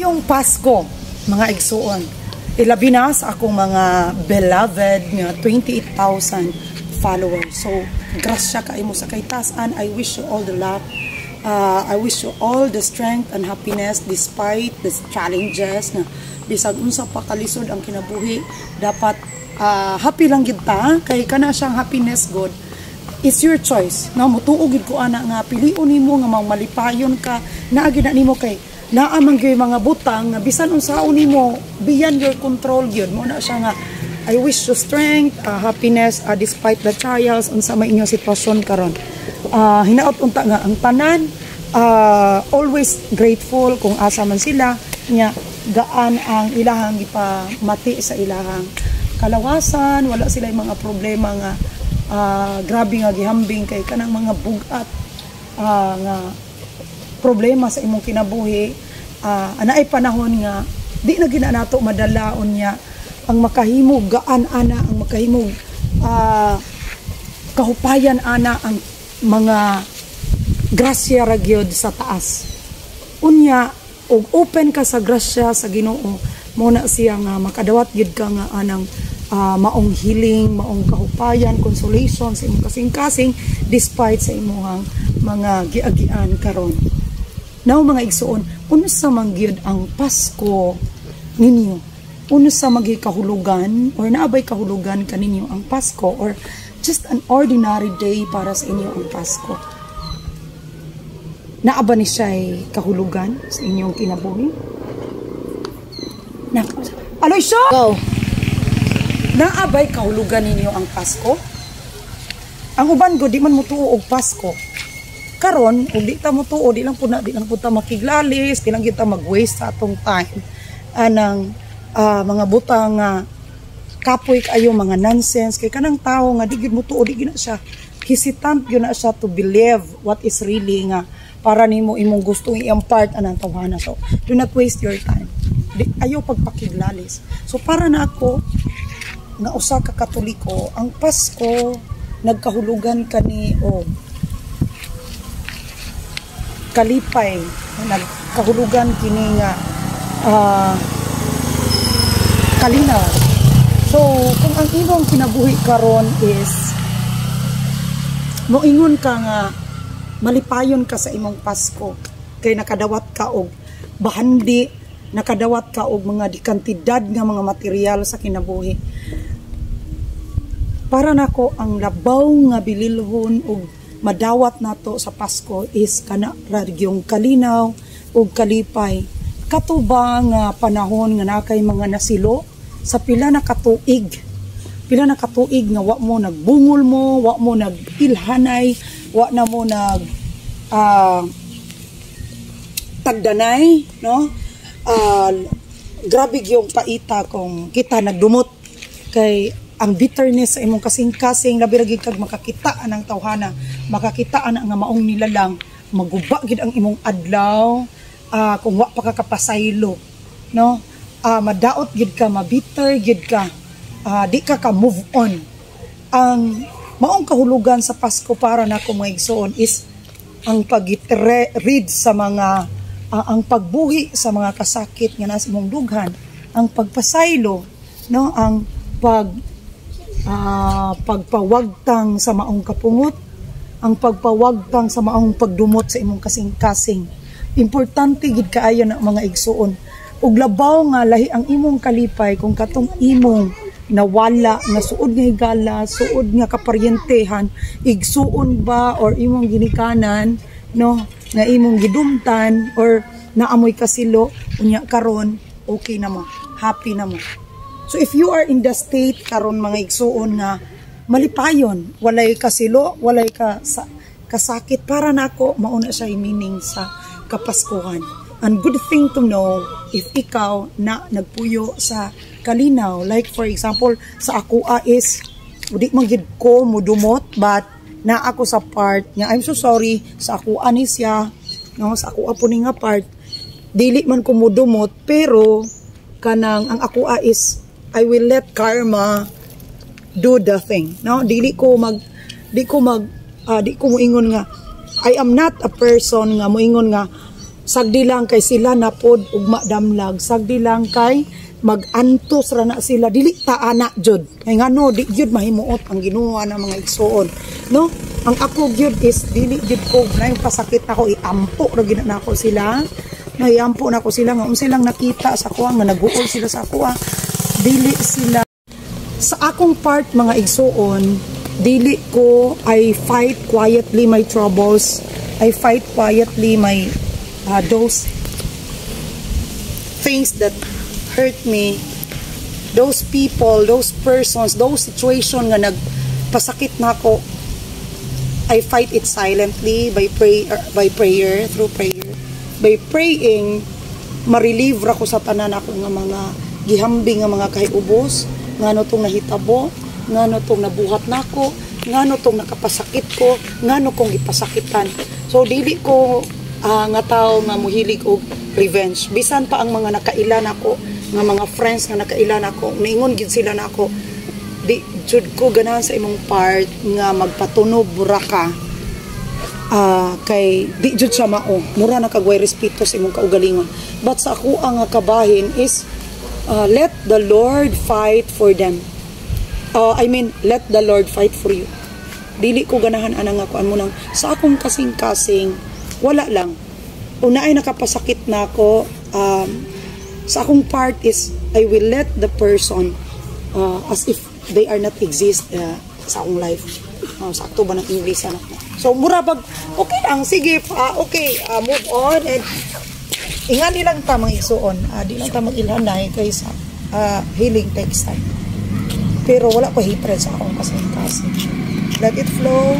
Yung Pasko, mga igsuon, ilabi na sa akong mga beloved nga 28,000 followers. So, grasya kaayo mo sa kahitasan. I wish you all the luck. I wish you all the strength and happiness despite the challenges na bisag unsa pa kalisod ang kinabuhi, dapat happy lang gid ta kay kana siyang happiness gud, it's your choice, no? Mutuo gid ko ana nga pilion nimo nga malipayon ka, naa gid na nimo kay naa man gyud mga butang nga bisan unsaon nimo, beyond your control gyud mo na siya nga I wish you strength, happiness despite the trials, unsa may inyong sitwasyon karon. Hinaot unta nga ang tanan always grateful kung asa man sila nya, gaan ang ilahang gipamati sa ilahang kalawasan, wala sila yung mga problema nga grabe nga gihambing kay kanang mga bugat nga problema sa imong kinabuhi, anaay panahon nga di na gina nato madala. Unya ang makahimog gaan ana, ang makahimog kahupayan ana, ang mga grasya ra gyud sa taas. Unya og open ka sa grasya sa Ginoo mo, na siya nga makadawat gid ka nga anang maong healing, maong kahupayan, consolation sa imong kasing-kasing despite sa imong mga giagian karon. Now, mga igsuon, unsa man gyud ang Pasko ninyo? Unsa magi kahulugan or naabay kahulugan kaninyo ang Pasko or just an ordinary day para sa inyo ang Pasko? Naa ba ni siya kahulugan sa inyong kinabuhi? Na, Aloysio! Go. Naa bay kahulugan ninyo ang Pasko? Ang uban ko, di man mo tuo og Pasko. Karon, ug di ta mo tuo, di lang po na, di lang po ta makiglalis, di lang kita mag-waste sa atong time anang mga butang nga kapoy kayo, mga nonsense, kay kanang tao nga di gyud mo tuo, di gyud na siya hesitant gyud na siya to believe what is really nga para nimo imong gustong i-impart anang tawhana. So do not waste your time. Di, ayaw pagpakiglalis. So para na ako nga usa ka Katoliko, ang Pasko nagkahulugan kani og kalipay, nagkahulugan kini nga kalinaw. So kung ang imong kinabuhi karon is moingon ka nga malipayon ka sa imong Pasko kay nakadawat ka og bahandi, nakadawat ka og mga dikantidad nga mga material sa kinabuhi, para nako ang labaw nga bililhon og madawat nato sa Pasko is kana ra gyung kalinaw ug kalipay. Kato ba nga panahon nga nakay mga nasilo sa pila na katuig, pila na katuig nga wa mo nagbungol mo, wa mo nag-ilhanay, wa na mo nag tagdanay, no? Grabe yung paita kung kita nagdumot kay ang bitterness sa imong kasing-kasing, labi ra gid kag makakita anang tawhana, makakita ana nga maong nilalang, maguba gid ang imong adlaw kung wa pa ka kapasaylo, no? Madaot gid ka, mabitter gid ka, di ka ka move on. Ang maong kahulugan sa Pasko para nako, mga igsoon, is ang pag-rid sa mga ang pagbuhi sa mga kasakit nga nasa imong dughan, ang pagpasaylo, no, ang pagpawagtang sa maong kapungot, ang pagpawagtang sa maong pagdumot sa imong kasing-kasing. Importante gid kaayo na, mga igsuon. Ug labaw nga lahi ang imong kalipay kung katong imong nawala nga suod nga higala, suod nga kaparyentehan, igsuon ba or imong ginikanan, no, nga imong gidumtan or naamoy kasilo, unya karon okay na mo, happy na mo. So if you are in the state karon, mga igsuon, nga malipayon, walay kasilo, walay ka sa, kasakit, para nako mauna siya meaning sa Kapaskuhan. And good thing to know if ikaw na nagpuyo sa kalinaw. Like for example, sa akoa is di man gid ko mudumot, but na ako sa part nga I'm so sorry sa akoa ni siya, no? Sa akoa po ni nga part, dili man ko mudumot, pero kanang ang akoa is I will let karma do the thing, no? Dili ko mag di ko mag di ko moingon nga I am not a person nga moingon nga Sagdi lang kay sila na pod ugma damlag. Sagdi lang kay mag-antos ra na sila, dili ta ana jud. Kay ngano di gyud mahimuot ang Ginoo ng mga igsuon, no? Ang ako gyud is dili gyud ko na yung pasakit ako, iampo ra gyud nako sila. Naiampo na ko sila nga unsay lang nakita sa kuha nga naguol sila sa kuha, dili sila. Sa akong part, mga igsuon, dili ko, I fight quietly my troubles. I fight quietly my those things that hurt me, those people, those persons, those situation nga nagpasakit nako. I fight it silently by prayer, through prayer. By praying, ma-relieve ra ko sa tanan ako nga mga gihambing nga mga kahiubos, ngano tong nahitabo, ngano tong nabuhat nako, ngano tong nakapasakit ko, ngano kong ipasakitan. So dili ko nga tao nga muhilig og revenge. Bisan pa ang mga nakaila nako, nga mga friends nga nakaila nako, niingon gid sila nako, "Di jud ko ganahan sa imong part nga magpatunob ra ka kay di jud siya mao, mura na kag way respeto sa imong kaugalingon." But sa ako ang kabahin is let the Lord fight for them. I mean, let the Lord fight for you. Dili ko ganahan ana nga kuan mo nang sa akong kasing-kasing, wala lang una ay nakapasakit na ako. Sa akong part is I will let the person as if they are not exist sa akong life. Sakto ba ng English anak na? So mura bag okay lang, sige, okay, move on and ingani lang ta, mga igsuon. Di lang ta mag-ilhanay kay sa healing takes time. Pero wala ko hatred sa akong kasing-kasing. Let it flow.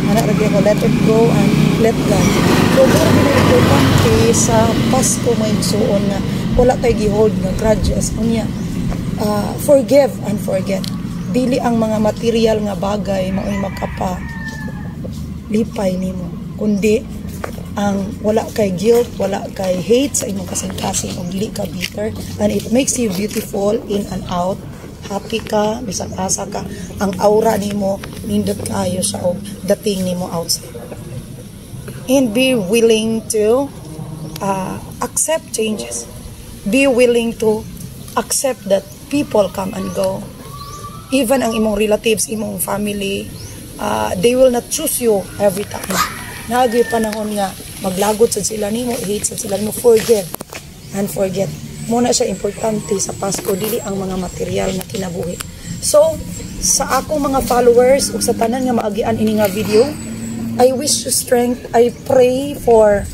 Ana ra ko, let it go and let God. So mura gid importante sa Pasko, mga igsuon, nga wala tay gihold nga grudges. Unya, forgive and forget. Dili ang mga material nga bagay mao'y makapa lipay nimo, kundi ang wala kay guilt, wala kay hate sa imong kasing-kasing ug dili ka bitter, and it makes you beautiful in and out. Happy ka bisag asa ka, ang aura nimo nindot kaayo siya og dating nimo outside. And be willing to accept changes. Be willing to accept that people come and go. Even ang imong relatives, imong family, they will not choose you every time. Naa gyuy panahon nga maglagot sad sila nimo, hate sad sila nimo. Forgive and forget. Mao na siya importante sa Pasko, dili ang mga material na kinabuhi. So, sa akong mga followers ug sa tanan nga maagian ini nga video, I wish you strength. I pray for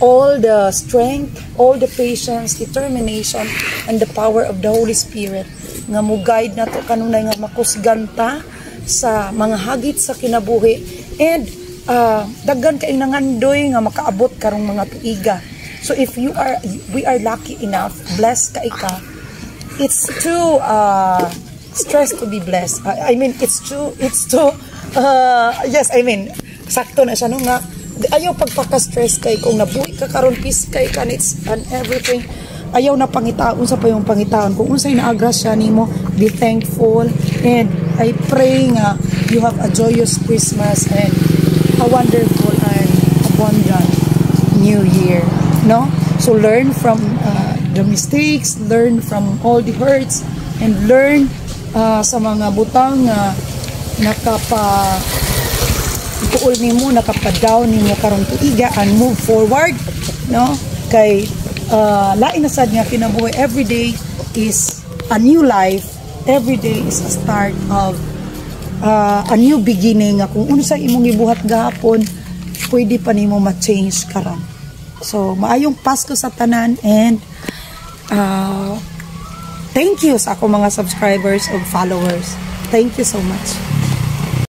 all the strength, all the patience, determination, and the power of the Holy Spirit nga mo guide nato kanunay nga makusgan ta sa mga hagit sa kinabuhi and daghan kay nangandoy nga makaabot karong mga tuiga. So if you are we are lucky enough, blessed kay ka, it's too stress to be blessed. I mean, it's too, yes, I mean, sakto na siya, no, nga ayaw pagpaka-stress kay kung nabuhi ka karon, peace kay ka it's and everything. Ayaw na pangitaon sa payong pangitaon kung unsay naagrasya nimo. Be thankful and I pray nga you have a joyous Christmas and a wonderful and abundant New Year, no? So learn from the mistakes, learn from all the hurts, and learn sa mga butang nga nakapa puol nimo, nakapa-down nimo karong tuiga, and move forward, no? Kay lain na sad nga kinabuhi. Every day is a new life. Every day is a start of a new beginning nga kung unsa imong gibuhat gahapon, pwede pa nimo ma-change karon. So maayong Pasko sa tanan and thank you sa akong mga subscribers ug followers. Thank you so much.